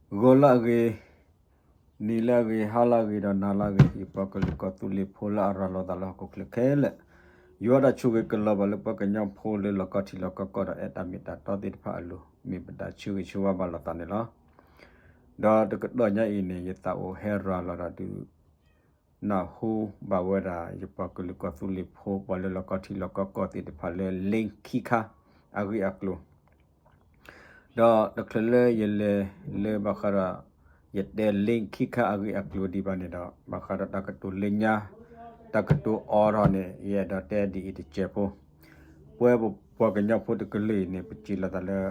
ဂီၤလၢအဂ့ၤ, နံၤလၢအဂ့ၤ, ဟါလၢအဂ့ၤ ဒီးနၤလၢအဂ့ၤ, ယပှၤကလုာ်ကီၢ်သူလ့ၤဖိလၢအရၤလီၤသးလၢဟီၣ်ခိၣ်ချၢခဲလၢာ်, ယွၤတၢ်ဆိၣ်ဂ့ၤကလီၤဘၣ်လၢပှၤကညီဖိလၢလီၢ်ကီၢ်ထံလီၢ်ကီၢ်ကီၢ်ဒီး အဲၣ်တၢ်မ့ၢ်တၢ်တီသ့ၣ်တဖၣ်အလိၤ, မ့ၢ်ပတၢ်ဆၢဂ့ၤဆၢဝါဘၣ်လိာ်သးန့ၣ်လီၤ. ဒီးတကတီၢ်ညါအံၤန့ၣ် ယသးအိၣ်ဟဲရၤလီၤဒီးဒုး နၢ်ဟူဘၣ်ဝဲဒၣ် ယပှၤကလုာ်ကီၢ်သူလ့ၤဖိ ပှၤလၢလီၢ်ကီၢ်ထံလီၢ်ကီၢ်ကီၢ်သ့ၣ်တဖၣ်လၢ link ခံခါအဂ့ၢ်အကျိၤ, ဒီးတချုးလၢယလဲၤလၢဘၣ်ဃးဒီး ယတဲ link ခံခါအဂ့ၢ်အကျိၤဒံးဘၣ်န့ၣ်ဒီး ဘၣ်ဃးဒီးတၢ်ကတိၤလၢညါ တၢ်ကတိၤအိးထီၣ်န့ၣ် ယအဲၣ်ဒိးတဲဒ်အံၤတစဲးဖိ, ပဝဲပပှၤကညီဖိတကလုာ်အံၤန့ၣ် ပစံးလီၤသးလၢ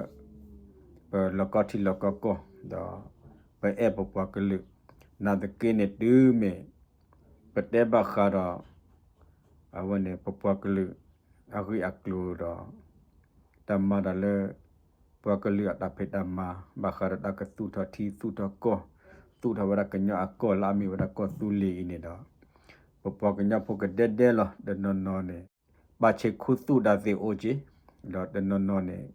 ပလီၢ်ကီၢ်ထံလီၢ်ကီၢ်ကီၢ် ဒီး ပအဲၣ်ပပှၤကလုာ်, နာ်သက့န့ၣ်တုၤမ့ၢ် ပတဲဘၣ်ဃးဒီး အဝဲန့ၣ် ပပှၤကလုာ်အဂ့ၢ်အကျိၤဒီး တၢ်မၤတၢ်လၢ ပှၤကလုာ်အတၢ်ဖံးတၢ်မၤ ဘၣ်ဃးဒီးတၢ်ကသူၣ်ထီၣ်ထံသူၣ်ထီၣ်ကီၢ်, သူၣ်ထီၣ်ဝဲဒၣ်ကညီအကီၢ်လၢအမ့ၢ်ဝဲဒၣ်ကီၢ်သူလ့ၤအံၤန့ၣ်ဒီး ပပှၤကညီဖိကဒဲဒဲလီၤ တနီၤနီၤန့ၣ် ပာ်ဆံးခူသူၣ်ဒၣ်သ့ၣ်အိၣ်က့ၤ, ဒီးတနီၤနီၤန့ၣ်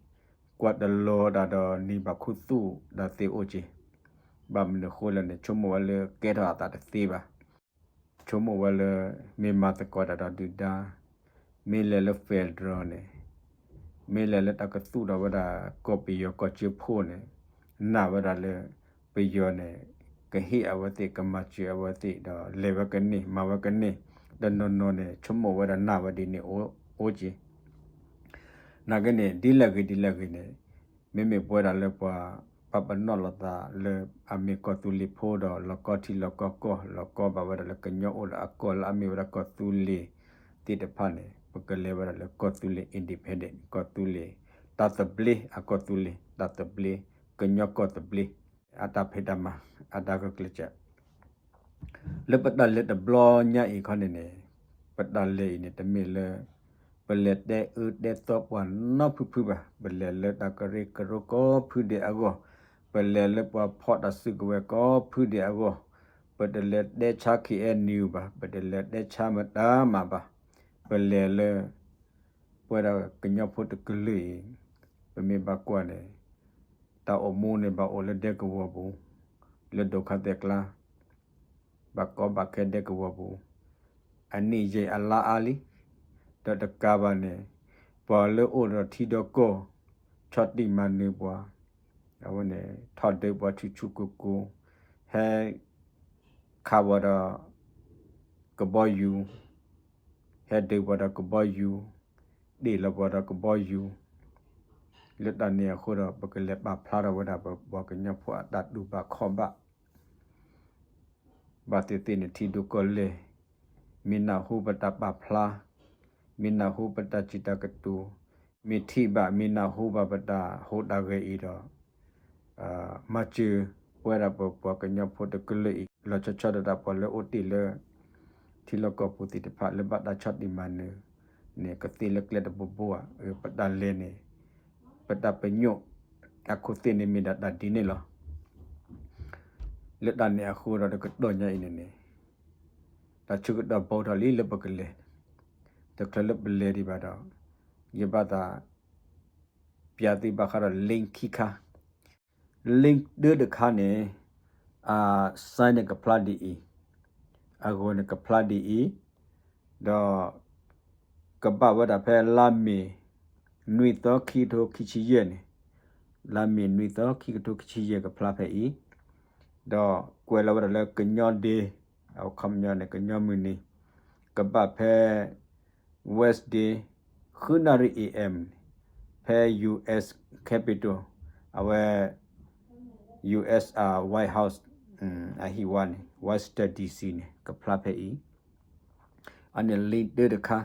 ကွၢ်တလီၤတၢ်ဒီးနံၤဘၣ်ခူသူၣ်ဒၣ်သ့ၣ်အိၣ်က့ၤ, ဘၣ်မနုၤဃိလဲၣ်န့ၣ် ဆိကမိၣ်ဝဲလၢကဲထီၣ်အသးတသ့ဘၣ်. ဆိကမိၣ်ဝဲလၢ မ့ၢ်မၤသကိးတၢ်ဒီးဒုၣ်ဒါ, မ့ၢ်လဲၤလၢ federal န့ၣ်, မ့ၢ်လဲၤလၢတၢ်ကသူၣ်ထီၣ်ဝဲဒၣ်ကီၢ်ပယီၤကီၢ်ကၠ့ဖိန့ၣ်, နာ်ဝဲဒၣ်လၢ ပယီၤန့ၣ် ကဟ့ၣ်အဝဲသ့ၣ် ကမၤစၢၤအဝဲသ့ၣ်ဒီးလဲၤဝဲကန့ၢ် မၤဝဲကန့ၢ်, တနီၤနီၤန့ၣ် ဆိကမိၣ်ဝဲဒၣ်နာ်ဝဲဒ်န့ၣ်အိၣ်က့ၤ နာ်က့န့ၣ် ဒ်လဲၣ်ဂ့ၤဒ်လဲၣ်ဂ့ၤန့ၣ်, မ့မ့ၢ်ပဝဲဒၣ်လၢပှၤ ပာ်ပနီၣ်လိာ်သးလၢအမ့ၢ်ကီၢ်သူလ့ၤဖိဒီး လီၢ်ကီၢ်ထံလီၢ်ကီၢ်ကီၢ် လီၢ်ကီၢ်ဘၣ်ဝဲဒၣ်လၢကညီအိၣ်ဒီးအကီၢ်လၢအမ့ၢ်ဝဲဒၣ်ကီၢ်သူလ့ၤသ့ၣ်တဖၣ်န့ၣ် ပကလဲၤဝဲဒၣ်လၢကီၢ်သူလ့ၤ independent ကီၢ်သူလ့ၤ တၢ်သဘျ့ အကီၢ်သူလ့ၤ တၢ်သဘျ့ ကညီကီၢ်သဘျ့ အတၢ်ဖံးတၢ်မၤ အတၢ်ဂုာ်ကျဲးစၢး လၢပတၢ်လဲၤတဘျီညါအံၤခီန့ၣ်န့ၣ်, ပတၢ်လဲၤအံၤန့ၣ် တမ့ၢ်လၢ ပလဲၤတဲအၢတဲသီပှၤနီဖုဖုဘၣ်. ပလဲၤလၢတၢ်ကရၢကရိကိးဖုဒဲးအဂီၢ်, ပလဲၤလၢပှၤဖီၣ်တၢ်စုကဝဲၤကိးဖုဒဲးအဂီၢ်, ပတလဲၤတဲဆါ ခ့အဲၣ်ယူၣ် ဘၣ်, ပတလဲၤတဲဆါမတၤမးဘၣ်. ပလဲၤလၢ ပဝဲဒၣ်ကညီဖိတကလုာ်အံၤ ပမ့ၢ်ဘၣ်ကွၢ်န့ၣ် တၢ်အိၣ်မူန့ၣ် ဘၣ်အိၣ်လၢဒဲကဝီၤပူၤ, လၢဒိၣ်ခါသဲးကျါ, ဘၣ်ကီဘၣ်ခဲဒဲကဝီၤပူၤ, အနံၣ်ယံာ်အလါအါလံ, ဒီးတကးဘၣ်န့ၣ် ပှၤလၢအိၣ်ဒီးထံဒီးကီၢ် ဆီၣ်တံၢ်မၤနၢၤပှၤ, အဝဲန့ၣ် ထီၣ်ဒုးပှၤဆူၣ်ဆူၣ်ကိၢ်ကိၢ်, ဟဲ ခးပှၤဒီး ကဘီယူၤ, ဟဲဒုးပှၤဒီးကဘီယူၤ, တ့ၢ်လီၤပှၤဒီးကဘီယူၤ, လၢတၢ်န့ၣ်အဃိဒီး ပကလဲၤပာ်ဖျါထီၣ်ဝဲဒၣ်ပပှၤကညီဖိအတၢ်တူၢ်ဘၣ်ခီၣ်ဘၣ် ဘၣ်သ့ၣ်သ့ၣ်န့ၣ် ထံဒိၣ်ကီၢ်လဲၢ်, မ့ၢ်နၢ်ဟူပတၢ်ပာ်ဖျါ, မ့ၢ်နၢ်ဟူပတၢ်စံးတၢ်ကတိၤ, မ့ၢ်ထံၣ်ဘၣ် မ့ၢ်နၢ်ဟူဘၣ်ပတၢ်ဟူးတၢ်ဂဲၤအံၤဒီး မၤစၢၤပဝဲဒၣ်ပပှၤကညီဖိတကလုာ်အံၤ လီၤဆီဆီဒၣ်တၢ် ပှၤလၢအိၣ်တ့ၢ်လၢ ထံလီၢ်ကီၢ်ပူၤသ့ၣ်တဖၣ် လၢဘၣ်တၢ်ဆီၣ်တံၢ်မၤနၢၤန့ၣ် ကသ့လၢကျဲတဘိဘိဧါ. ပတၢ်လဲၤန့ၣ် ပတၢ်ပညိၣ်အခိၣ်သ့ၣ်န့ၣ်မ့ၢ်ဒၣ်တၢ်ဒ်န့ၣ်လီၤ. လၢတၢ်န့ၣ်အဃိဒီးတကတီၢ်ညါအံၤန့ၣ်န့ၣ် တၢ်ဆၢကတီၢ်ဘီထီၣ်လံလၢပကလဲၤ, တချုးလၢပလဲၤဒံးဘၣ်ဒီး ယဘၣ်သး ပျးသုဘၣ်ဃးဒီး link ခံခါ, link တၢတခါန့ၣ် အ sign န့ၣ်ကဖျါဒ်အံၤ, အဂီၤန့ၣ် ကဖျါဒ်အံၤ, ဒီး ကဘၣ်ဝဲဒၣ်ဖဲလါမ့ၤ နွံသီ ခံကထိခံဆံယဲၢ်န့ၣ်, လါမ့ၤ နွံသီ ခံကထိခံဆံယဲၢ် ကဖျါဖဲအံၤ, ဒီးကွဲးလီၤဝဲဒၣ်လၢကညီ day, အခီပညီန့ၣ် ကညီမုၢ်နံၤ, ကဘၣ်ဖဲ Wednesday ဃုနၣ်ရံၣ် A M ဖဲ U S Capitol, အဝဲ U S White House အဟံၣ်ဝါန့ၣ် Washington D C န့ၣ် ကဖျါဖဲအံၤ, အန့ၣ် link တၢတခါ,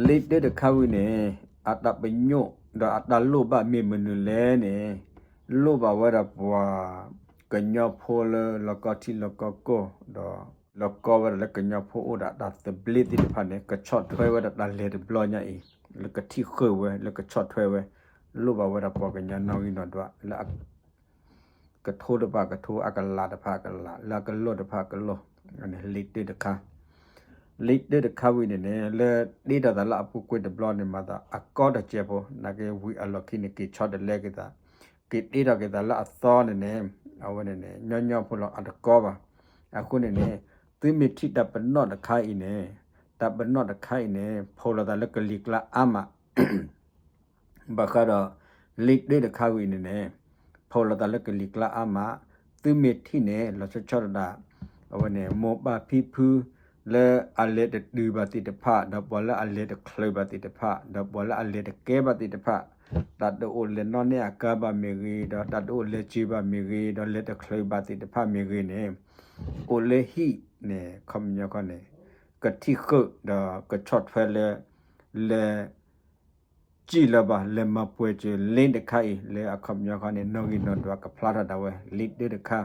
link တၢတခါဝံၤန့ၣ် အတၢ်ပညိၣ်ဒီးအတၢ်လိၣ်ဘၣ်မ့ၢ်မနုၤလဲၣ်န့ၣ်, လိၣ်ဘၣ်ဝဲဒၣ်ပှၤကညီဖိလၢလီၢ်ကီၢ်ထံလီၢ်ကီၢ်ကီၢ်ဒီး လီၢ်ကီၢ်ဝဲဒၣ်လၢကညီဖိအိၣ်ဒီးတၢ်သဘျ့သ့ၣ်တဖၣ်န့ၣ် ကဆီၣ်ထွဲဝဲဒၣ်တၢ်လဲၤတဘျီညါအံၤ, လၢကထံၣ်ဃုာ်ဝဲ လၢကဆီၣ်ထွဲဝဲ, လိၣ်ဘၣ်ဝဲဒၣ်ပှၤကညီနီၣ်ဂံၢ်နီၣ်ဒွးလၢ ကထိတဖၣ်ကထိ အကလးတဖၣ်အကလး လၢအကလီၢ်တဖၣ်အကလီၢ်, လံာ်တၢတခါ, လံာ်တၢတခါဝံၤန့ၣ်န့ၣ် လၢတ့ထီၣ်သးလၢအပူၤကွံာ်တဘျီန့ၣ် မၤသးအကီတစဲးဖိ နာ်က့ဝံၤအလီၢ်ခံန့ၣ် က့ၤဆီတလဲက့ၤသး, က့ၤတ့ထီၣ်က့ၤသးလၢအသီန့ၣ်န့ၣ် အဝဲန့ၣ်န့ၣ် ညီညီဖိလီၤ အတကီဘၣ်. အဃိန့ၣ်န့ၣ် သုမ့ၢ်ထံၣ်တၢ်ပနီၣ်တခါအံၤန့ၣ်, တၢ်ပနီၣ်တခါအံၤန့ၣ် ဖိးလိာ်သးလၢကလံၤကျါအါမး ဘၣ်ဃးဒီး link တခါဝံၤအံၤန့ၣ်န့ၣ် ဖိးလိာ်သးလၢကလံၤကျါအါမး, သုမ့ၢ်ထံၣ်န့ၣ် လီၤဆီဆီတဒၣ် အဝဲန့ၣ် မိၢ်ပၢ်ဖံဖု လၢအလဲၤတတုၤဘၣ်သ့ၣ်တဖၣ် ဒီးပှၤလၢအလဲၤတချုးဘၣ်သ့ၣ်တဖၣ် ဒီးပှၤလၢအလဲၤတကဲဘၣ်သ့ၣ်တဖၣ်, တၢ်တအိၣ်လဲၤနီၣ်န့ၢ်အကါဘၣ်မ့ၢ်ဂ့ၤ ဒီးတၢ်တအိၣ်လဲၤစၢၤဘၣ်မ့ၢ်ဂ့ၤ ဒီးလဲၤတချုးဘၣ်သ့ၣ်တဖၣ်မ့ၢ်ဂ့ၤန့ၣ် အိၣ်လၢဟံၣ်န့ၣ် ခီပညီခီန့ၣ် ကထံၣ်ဃုာ်ဒီးကဆီၣ်ထွဲလၢ လဲၤ စံၣ်လၢၤဘၣ် လဲၤမၤပှဲၤစၢၤ link တခါအံၤ လၢအခီပညီခီန့ၣ် နီၣ်ဂံၢ်နီၣ်ဒွးကဖျါထီၣ်ဒၣ်ဝဲ link တခါ,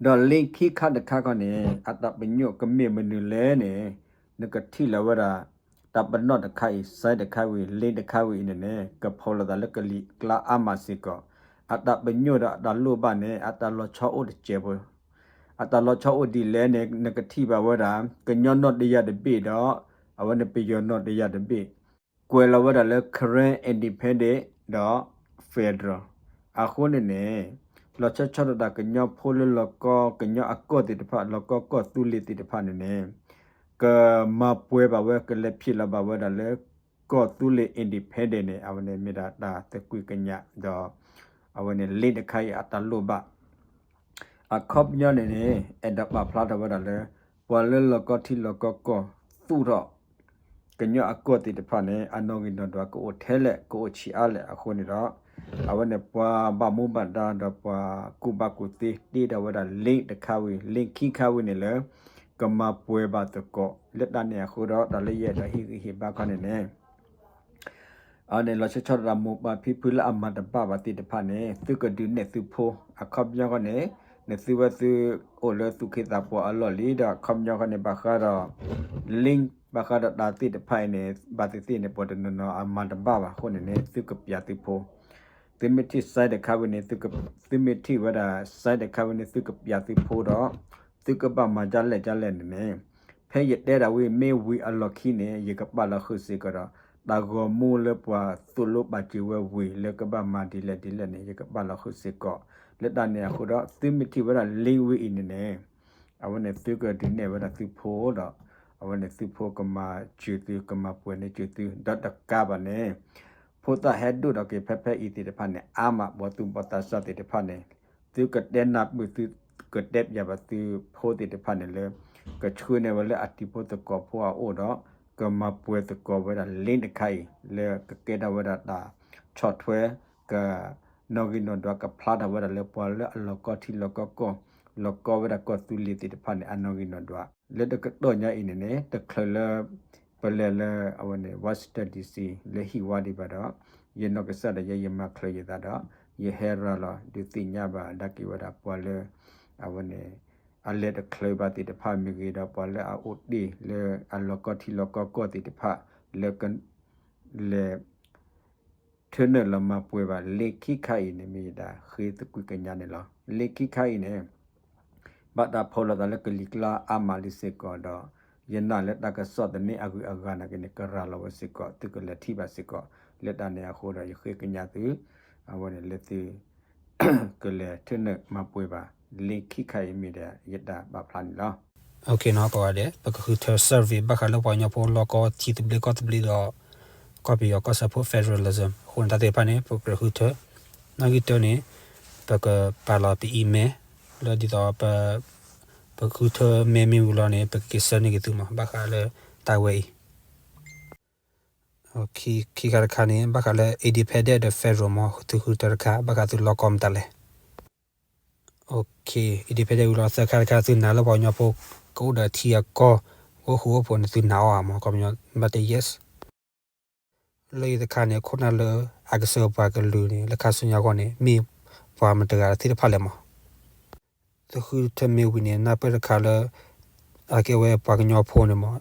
ဒီး link ခံခါတခါခီန့ၣ် အတၢ်ပညိၣ်ကမ့ၢ်မနုၤလဲၣ်န့ၣ် နကထံၣ်လၢၤဝဲဒၣ် တၢ်ပနီၣ်တခါအံၤ site တခါဝံၤ link တခါဝံၤအံၤန့ၣ်န့ၣ် ကဖိးလိာ်သးလၢကလံၤကျါအါမးစ့ၢ်ကီး, အတၢ်ပညိၣ်ဒီးအတၢ်လိၣ်ဘၣ်န့ၣ် အတၢ်လီၤဆီအိၣ်တစဲးဖိ အတၢ်လီၤဆီအိၣ်ဒ်လဲၣ်န့ၣ် နကထံၣ်ဘၣ်ဝဲဒၣ် ကညီနီၣ်တယၢ်တဘ့ၣ်ဒီး အဝဲန့ၣ်ပယီၤနီၣ်တယၢ်တဘ့ၣ် ကွဲးလီၤဝဲဒၣ်လၢ Karen Independent ဒီး Federal အဃိန့ၣ်န့ၣ် လီၤဆီဆီတဒၣ်ကညီဖိလၢလီၤကီ ကညီအကီၢ်သ့ၣ်တဖၣ် လီၤကီကီၢ်သူလ့ၤသ့ၣ်တဖၣ်န့ၣ်န့ၣ် ကမၤပှဲၤဘၣ်ဝဲ ကလဲၤဖံးလီၤဘၣ်ဝဲဒၣ်လၢ ကီၢ်သူလ့ၤ independent န့ၣ် အဝဲန့ၣ်မ့ၢ်ဒၣ်တၢ်သကွံာ်ကညးဒီး အဝဲန့ၣ် link တခါအံၤအတၢ်လိၣ်ဘၣ် အခီပညီန့ၣ်န့ၣ် အဲၣ်ဒိးပာ်ဖျါထီၣ်ဝဲဒၣ်လၢ ပှၤလၢလီၤကီထံလီၤကီကီၢ်သူၣ်ထီၣ် ကညီအကီၢ်သ့ၣ်တဖၣ်န့ၣ် အနီၣ်ဂံၢ်နီၣ်ဒွးကအိၣ်ထဲလဲၣ် ကအိၣ်ဆံးအါလဲၣ်အဃိန့ၣ်ဒီး အဝဲန့ၣ်ပှၤဘၣ်မူဘၣ်ဒါဒီးပှၤကူၣ်ဘၣ်ကူၣ်သ့တ့ထီၣ်ဝဲဒၣ် link တခါဝံၤ link ခံခါဝံၤန့ၣ်လၢ ကမၤပှဲၤဘၣ်သကိး လၢတၢ်န့ၣ်အဃိဒီး တၢ်လၢယအဲၣ်ဒိးဟ့ၣ်ဂံၢ်ဟ့ၣ်ဘါခီန့ၣ်န့ၣ် အန့ၣ်လီၤဆီဆီဒၣ်မိၢ်ပၢ်ဖံဖုလၢအမၤတဘၣ်ဘၣ်သ့ၣ်တဖၣ်န့ၣ် သုကဒုးနဲၣ်သုဖိ အခီပညီဃီန့ၣ် နသုဝဲသုအိၣ်လၢသူၣ်က့သးပှၢ်အလီၢ်လံဒီး အခီပညီဃီန့ၣ် ဘၣ်ဃးဒီး link ဘၣ်ဃးဒီးတၢ်သ့ၣ်တဖၣ်အံၤန့ၣ် ဘၣ်သ့ၣ်သ့ၣ်န့ၣ် ပှၤတနီၤနီၤအမၤတဘၣ်ဘၣ်အဃိန့ၣ်န့ၣ် သုကပျးသုဖိ သုမ့ၢ်ထံၣ် site တခါဝံၤန့ၣ် သုမ့ၢ်ထံၣ်ဝဲဒၣ် site တခါဝံၤန့ၣ် သုကပျးသုဖိဒီး သုကဘၣ်မၤဒ်လဲၣ်ဒ်လဲၣ်န့ၣ်န့ၣ် ဖဲယတဲဒၣ်ဝံၤမ့ၢ်ဝံၤအလီၢ်ခံန့ၣ် ယကပာ်လီၤဃုာ်စ့ၢ်ကီးဒီး တၢ်ဂီၤမူလၢပှၤသိၣ်လိပာ်စၢၤဝဲဝံၤလၢကဘၣ်မၤဒ်လဲၣ်ဒ်လဲၣ်န့ၣ် ယကပာ်လီၤဃုာ်စ့ၢ်ကီး လၢတၢ်န့ၣ်အဃိဒီး သုမ့ၢ်ထံၣ်ဝဲဒၣ် link ဝံၤအံၤန့ၣ်န့ၣ် အဝဲန့ၣ်သုကဒုးနဲၣ်ဝဲဒၣ်သုဖိဒီး အဝဲန့ၣ်သုဖိကမၤစၢၤသု ကမၤပှဲၤန့ၢ်စၢၤသု ဒီးတကးဘၣ်န့ၣ် ဖိသၣ်ဟဲဒိၣ်ထီၣ်က့ၤဖဲဖဲအံၤသ့ၣ်တဖၣ်န့ၣ် အါမး ပှၤသူၣ်ဘီၣ်သးစၢ်သ့ၣ်တဖၣ်န့ၣ် သုကတဲနၢ်ပၢၢ်သု ကတဲပၠးဘၣ်သုဖိသ့ၣ်တဖၣ်န့ၣ်လၢ ကဆှၢန့ၢ်ဝဲလၢအတံၤဖိသကိးဖိအအိၣ်ဒီး ကမၤပှဲၤသကိးဝဲဒၣ် link တခါအံၤ လၢကကဲထီၣ်ဝဲဒၣ်တၢ်ဆီၣ်ထွဲ က နီၣ်ဂံၢ်နီၣ်ဒွးကဖျါထီၣ်ဝဲဒၣ်လၢပှၤလၢအလီၤကီထံလီၤကီကီၢ် လီၤကီဝဲဒၣ်ကီၢ်သူလ့ၤသ့ၣ်တဖၣ်န့ၣ် အနီၣ်ဂံၢ်နီၣ်ဒွး လၢတကတီၢ်ညါအံၤန့ၣ်န့ၣ် တချုးလၢ ပလဲၤလၢအဝဲန့ၣ် Washington D C လၢဟံၣ်ဝါဒံးဘၣ်ဒီး ယနီၢ်ကစၢ်ဒၣ်ယဲ ယမၤချုးယသးဒီး ယဟဲရၤလီၤဒုးသ့ၣ်ညါဘၣ်ဒၣ်က့ၤဝဲဒၣ်ပှၤလၢ အဝဲန့ၣ် အလဲၤတချုးဘၣ်သ့ၣ်တဖၣ်မ့ၢ်ဂ့ၤဒီး ပှၤလၢအအိၣ်တ့ၢ်လၢအလီၤကီထံလီၤကီကီၢ်သ့ၣ်တဖၣ် လၢက လဲၤ ထၢနုာ်လီၤမၤပှဲၤဘၣ် link ခံခါအံၤန့ၣ် မ့ၢ်ယတၢ်ဃ့သကွံာ်ကညးန့ၣ်လီၤ. link ခံခါအံၤန့ၣ် ဘၣ်တၢ်ဖိးလိာ်သးလၢကလံၤကျါအါမးလံစ့ၢ်ကီးဒီး ယနာ်လၢတၢ်ကစီၣ်သန့အဂုၤအဂၤနာ်က့န့ၣ် ကရၤလီၤဝဲစ့ၢ်ကီး သုကလဲၤထံၣ်ဘၣ်စ့ၢ်ကီး လၢတၢ်န့ၣ်အဃိဒီး ယဃ့ကညးသု အဝဲန့ၣ်လၢသု ကလဲၤထၢနုာ်မၤပှဲၤဘၣ် link ခံခါအံၤမ့ၢ်ဒီး ယတၢ်ပာ်ဖျါန့ၣ်လီၤ. ပဝဲဒဲး ပကဃုထၢ survey ဘၣ်ဃးလၢပှၤကညီဖိလီၢ်ကီထံသဘျ့ကီၢ်သဘျ့ဒီး ကီၢ်ပယီၤကီၢ်စၢဖှိၣ် federalism အဃိန့ၣ် တၢ်သ့ၣ်တဖၣ်န့ၣ် ပကြၢးဃုထၢ နီၣ်ဂံၢ်တၢန့ၣ် ပကပာ်လီၤပ email လၢဒ်သိး ပဃုထၢ mail မ့ၢ်ဝံၤလီၤန့ၣ် ပကက့ၤဆှၢန့ၢ်က့ၤသုမး ဘၣ်ဃးလၢတၢ်ဝဲအံၤ ခံခါတခါန့ၣ် ဘၣ်ဃးလၢ independent ဒီး federal မး သုဃုထၢတခါ ဘၣ်ဃးသုလီၢ်ကီမတၤလဲၣ်. independent ဝံၤလီၤ သၢခါတခါ သုနာ်လၢပှၤကညီဖိ ကအိၣ်ဒီးထံအကီၢ် အိၣ်ဃူအိၣ်ဖိးန့ၣ် သုနာ်အီၤဧါမး ခီပညီ ဘၣ်တဲ yes လၢအံၤတခါန့ၣ် ခိၣ်နၢ်လၢအကဆှၢပှၤကလုာ်န့ၣ် လၢခါဆူညါအဂီၢ်န့ၣ် မ့ၢ်ပှၤမတဂၤသ့ၣ်တဖၣ်လဲၣ်မး. သုဃုထၢမ့ၢ်ဝံၤန့ၣ် နၢ်ပၢၢ်တခါလၢ အကဲဝဲပှၤကညီဖိန့ၣ်မး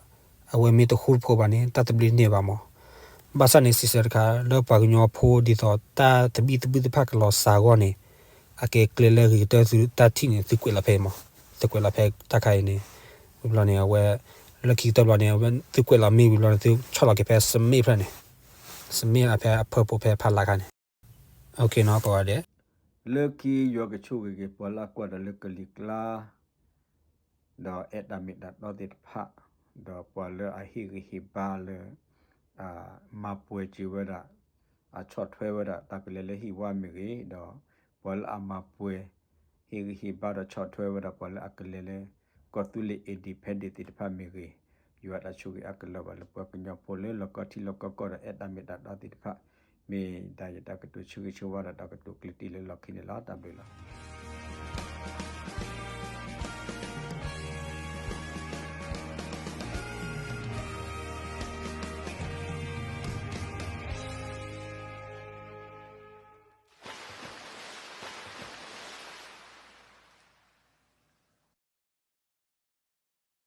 အဝဲမ့ၢ်တဃူတဖိးဘၣ်န့ၣ် တၢ်သဘျ့န့ၢ်ဘၣ်မး. ဘၣ်ဆၣ်န့ၣ် စံးဆၢတခါ လၢပှၤကညီဖိဒ်သိး တၢ်သဘံၣ်သဘုၣ်သ့ၣ်တဖၣ်ကလီၤစှၤအဂီၢ်န့ၣ် အကဲကျဲလၢဂ့ၤကတၢၢ်သုတၢ်ထံၣ်န့ၣ် သုကွဲးလီၤဖဲမး. သုကွဲးလီၤဖဲတၢ်ခါအံၤန့ၣ် ဝံၤဘျီန့ၣ် အဝဲ လၢခံကတၢၢ်ဘျီန့ၣ် အဝဲသုကွဲးလီၤမ့ၢ်ဝံၤဘျီန့ၣ် သုဆီၣ်လီၤက့ၤဖဲ submit ဖျၢၣ်န့ၣ် submit ဖဲအဖၢပူၤဖဲဖးလးခါန့ၣ် ပဝဲဒဲး လၢခံယွၤကဆိၣ်ဂ့ၤက့ၤ ပှၤလၢအကွၢ်တၢ်လၢကလံၤကျါ ဒီးအဲၣ်တၢ်မ့ၢ်တၢ်တီသ့ၣ်တဖၣ်, ဒီးပှၤလၢအဟ့ၣ်ဂံၢ်ဟ့ၣ်ဘါလၢ မၤပှဲၤစၢၤဝဲဒၣ်, အဆီၣ်ထွဲဝဲဒၣ်တၢ်ကလဲၤလၢဟံၣ်ဝါမ့ၢ်ဂ့ၤ, ဒီးပှၤလၢအမၤပှဲၤ ဟ့ၣ်ဂံၢ်ဟ့ၣ်ဘါဒီးဆီၣ်ထွဲဝဲဒၣ် ပှၤလၢအကလဲၤလၢ ကီၢ်သူလ့ၤ independent သ့ၣ်တဖၣ်မ့ၢ်ဂ့ၤ, ယွၤတၢ်ဆိၣ်ဂ့ၤအကလီၤဘၣ်လၢပှၤကညီဖိလၢလီၢ်ကီၢ်ထံလီၢ်ကီၢ်ကီၢ်ဒီးအဲၣ်တၢ်မ့ၢ်တၢ်တီသ့ၣ်တဖၣ်, မ့ၢ်ဒၣ်ယတၢ်ကတိၤဆၢဂ့ၤဆၢဝါဒီးတၢ်ကတိၤကျၢၢ်တံၢ်လၢလီၢ်ခံန့ၣ်လီၤ. တၢ်ဘျုးလီၤ.